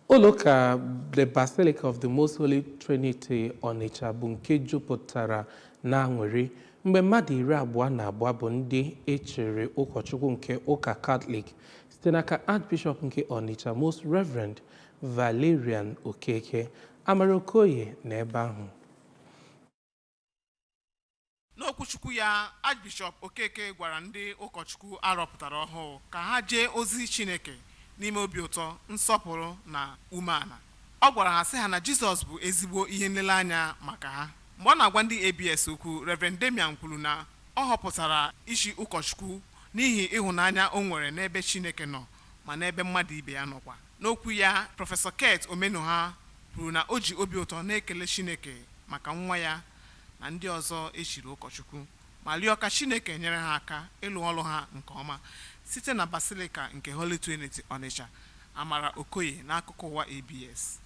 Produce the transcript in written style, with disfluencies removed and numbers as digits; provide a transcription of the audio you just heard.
Ụlọụka The Basilica of the Most Holy Trinity Onitsha bụ nke jupụtara na aṅụrị mgbe mmadụ 22 bụ ndị e chiri ụkọchukwu nke ụka Katọlik site n'aka Archbishop nke Onitsha, Most Reverend Valerian Okeke. Amara Okoye n'ebe ahụ. N'okwuchukwu ya, Archbishop Okeke gwara ndị ụkọchukwu arọpụtara ọhụụ ka ha jee ozi Chineke n'ime obi ụtọ, nsọpụrụ na umeala. Ọ gwara ha sị ha na Jizọs bụ ezigbo ihe nlereanya maka ha. Mgbe ọ na-agwa ndị ABS okwu, Reverend Damian kwuru na ọ họpụtara ichi ụkọchukwu n'ihi ịhụnanya o nwere n'ebe Chineke nọ ma n'ebe mmadụ ibe ya nọkwa. N'okwu ya, Prọfesọ Kate Omenugha kwuru na o ji obi ụtọ na-ekele Chineke maka nwa ya na ndị ọzọ echiri ụkọchukwu, ma rịọ ka Chineke nyere ha aka ịlụ ọrụ ha nke ọma. Site na Basilica nke Holy Trinity Onitsha, Amara Okoye n'akụkọ ụwa ABS.